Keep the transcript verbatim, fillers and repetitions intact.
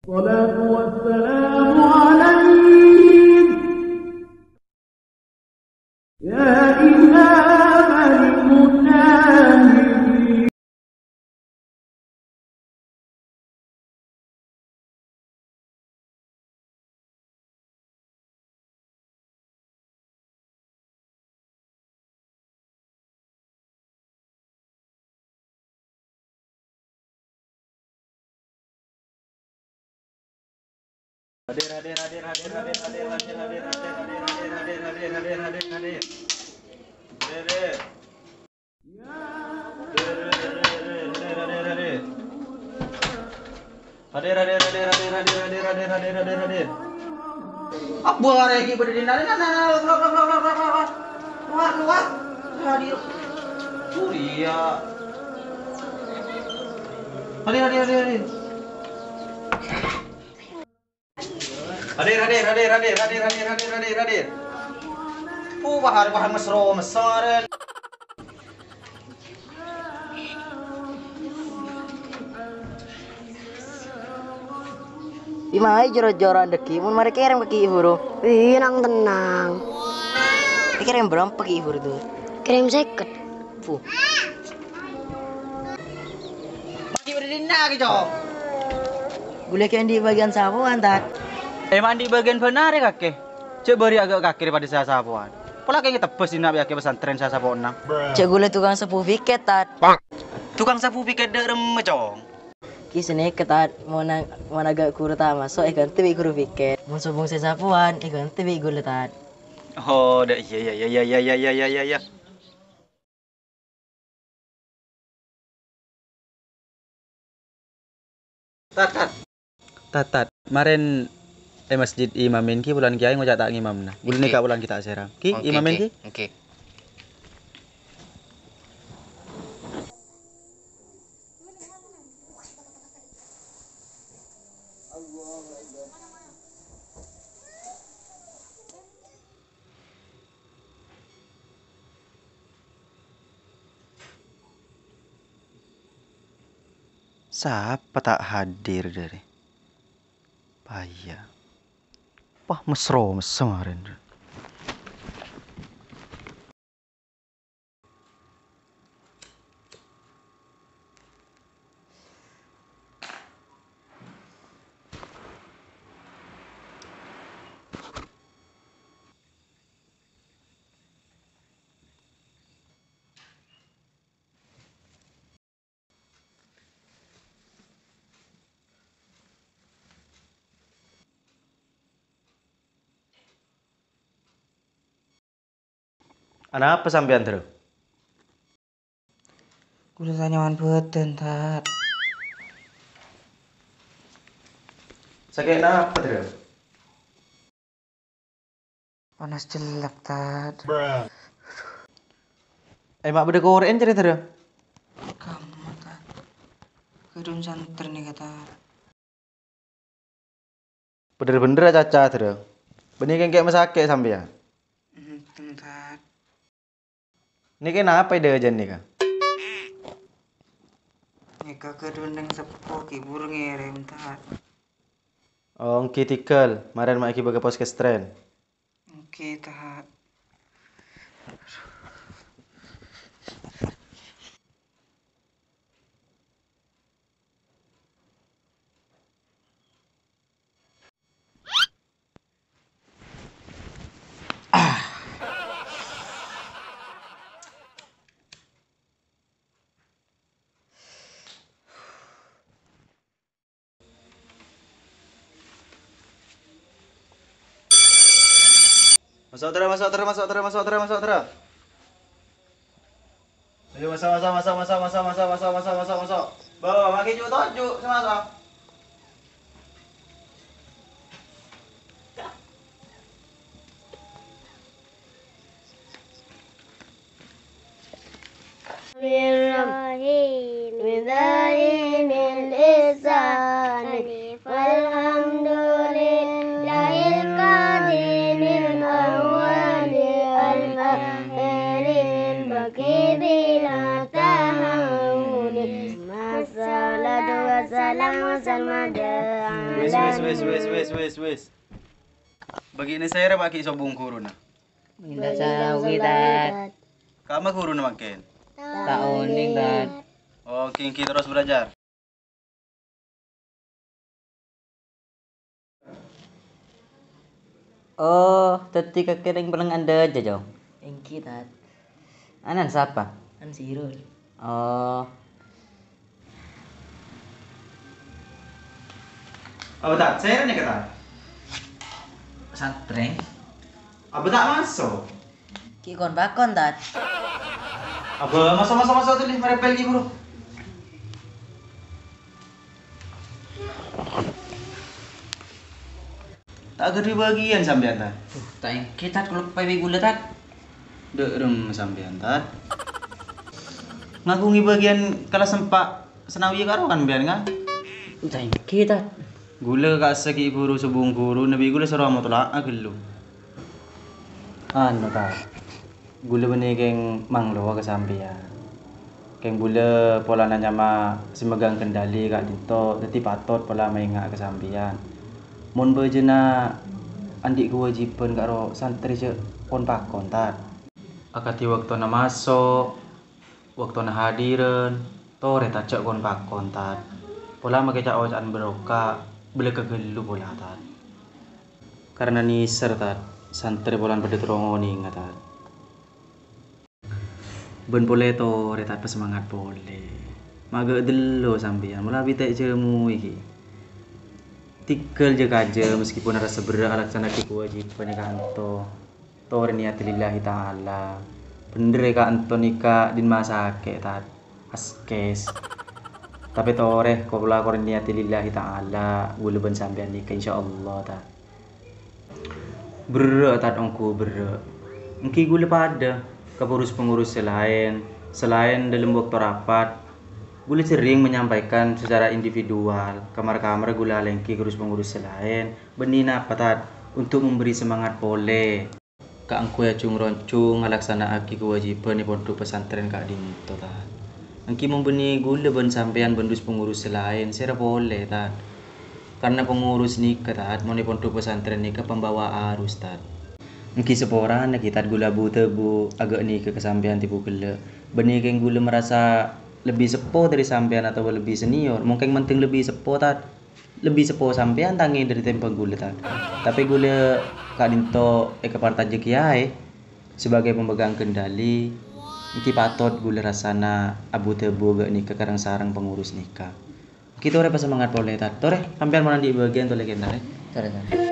الصلاة والسلام عليك يا إمام المجاهدين. Hadir, hadir, hadir, hadir, hadir, hadir, hadir, hadir, hadir, hadir, hadir, hadir, hadir, hadir, hadir, hadir. Hadir, hadir. Hadir, hadir, hadir, hadir, hadir, hadir. Hadir, hadir, hadir, hadir, hadir, hadir, hadir, hadir. Abu arè ghi' bâdâ dinna', dinna', dinna', keluar, keluar, keluar, keluar, keluar. Keluar, keluar. Hadir. Hadir, hadir, hadir, hadir. Hadir, hadir, hadir, hadir. Oh, bahar, bahar mesro, mesaren. Dimma'a jor-joran dhâggi', mon marè kèrèm ka Ki Huru. Iyâ, nang-tennang. Èkèrèm bârâmpa Ki Huru, Dur? Kèrèm sèket. Fu. Paghi' bâdâ dinna', Ki, Cong? Ghulâ ghi' andi' bâgiyân sapowan, Tad. Emang andi' bâgiyân bhender, kakè? Jhâ' bâri' aghâ' kakè rèpadâ sa-sapowan. Pola kakè tebbhâs dinna' bi' kakè pesantren sa-sapowanna. Jhâ' ghulâ tokang sapo piket, Tad. Tokang sapo piket dâ' remma, Cong? Ki sanèka, Tad, mon, mon aghâ' ghuru ta' maso' èghântè bi' ghuru piket. Mon sobung sè sapowan èghântè bi' ghulâ, Tad. Oh, dâ' iyâ, iyâ, iyâ. Tad, Tad. Tad, Tad. Marèn è masjid imamin, Ki, bulân kèyaè ngoca' ta' ngimamna. Bulân nèka bulân kèyaè ta' sèra. Ki, imamin, Ki. Èngghi. Sapa ta' hadir, dâri? Paya. Wah, mesro, mesem arèn. Anapa sampèyan, Dra? Ghulâ sanyaman bhâdhân, Tad. Sakè' napa, Dra? Panas cellep, Tad. Emma' bâdâ korè'en, carè, Dra? Kamma, Tad. Ghâdhuwân santrè nèka, Tad. Bhender-bhender acaca, Dra. Bânnè kèng-kèng masakè' sampèyan. Enten, Tad. Nèka napa è dâjâna nèka? Nèka ghâdhuwân neng seppo ghi' buru ngèrèm, Tad. Oh, èngghi tèghâl. Marèn ma' èghibâ ka poskestren. Èngghi, Tad. Maso', Dra, maso', Dra, maso', Dra, maso', Dra, maso', Dra. Ayo, maso', maso', maso'. Bawa, maso', maso', maso', maso', maso'. الرحيم ذا الإحسان فالحمد لله القديم الأول الآخر الباقي بلا تحول. الصلاة والسلام والسلام على Wis, wis, wis, wis, wis, wis, wis. Bâgi'na sèra, Pak, ghi' sobung ghuruna. Minta sawi, Tad. Ka'emma ghuruna mangkèn? Ta' onèng, Tad. Oh, èngghi, èngghi, terros belajar. Oh, dhâddhi kakè rèng palèng andhâjâ, Jong? Èngghi, Tad. Ana'na sapa? An Sirul. Oh. Apa, Tad? Sèra nèka, Tad? Santrè. Apa ta' maso'? Ghi' kon-pakon, Tad. Apa maso', maso', maso', tuli, marepel ghi' buru. Ta' ghâdhuwi bâgiyân sampèyan, Tad? Duh, ta' èngghi, Tad, kalupaè bi' ghulâ, Tad. Dâ'remma sampèyan, Tad? Ngaghungè bâgiyân kellas empa' sanawiyah karo kan sampèyan, kan? Ta' èngghi, Tad. Ghulâ ka'assa ghi' buru sobung ghuruna bi' ghulâ soro amotola'a ghâllu. Anu, Tad. Ghulâ bânnè kèng manglowa ka sampèyan. Kèng bulâ polana nyama sè megang kendali ka'dinto, dhâddhi patot pola maènga' ka sampèyan. Mon bâjâna andi' kawâjibhân karo santrè jhâ' kon-pakon, Tad. Akadhi bâktona maso', bâktona hadiran, torè ta' jhâ' kon-pakon, Tad. Pola makè ca'-oca'an bârokah, bâlâkka ghâllu pola, Tad. Karna nèser, Tad, santrè polana padâ terro ngonènga, Tad. Bân polè torè, Tad, pasemangat polè. Maghâ' dâllo sampèyan, mola abit ta' èjhâmui ghi. Tèghâl jâ-kajâ, meskipun arassa berrâ' alaksana'aghi kawâjibhân è kanto. Torè niyat lillahi ta'ala. Bhendher è kanto nèka dhin masakè', Tad. Askes. Tapè torè, ko-, pola korè niyat lillahi ta'ala, ghulâ bân sampèyan nèka, insyaallah, Tad. Berrâ', Tad, ongghu berrâ'. Èngghi ghulâ padâ ka pengurus-pengurus sè laèn, sè laèn dâlem bâkto rapat, ghulâ serrèng menyampaikan secara individual, kamar-kamar ghulâ alèngghi ka pengurus-pengurus sè laèn. Bânnè napa, Tad, untuk memberi semangat polè kaangghuy ajhung-ronjhung ngalaksana'aghi kawâjibhân è pondhuk pesantren ka'dinto, Tad. Èngghi mon bânnè ghulâ bân sampèyan bân dus-pengurus sè laèn, sèra polè, Tad. Karna pengurus nèka, Tad, mon è pondhuk pesantren nèka pembawa arus, Tad. Èngghi saporana ghi, Tad, ghulâ bu-tèbu aghâ' nèka ka sampèyan tèbu ghellâ'. Bânnè kèng ghulâ marasa lebbi seppo dhâri sampèyan otabâ lebbi senior. Mon kèng mendhing lebbi seppo, Tad. Lebbi seppo sampèyan tangè dhâri tèmbhâng ghulâ, Tad. Tapè ghulâ ka'dinto èkaparcajâ kèyaè sebagai pemegang kendali, èngghi patot ghulâ rassana abu-dhâbu ghâ' nèka ka rèng-sarèng pengurus nèka. Èngghi torè pasemangat polè, Tad. Torè, sampèyan mon andi' bâgiyân tolè kèntarè. Torè, Tad.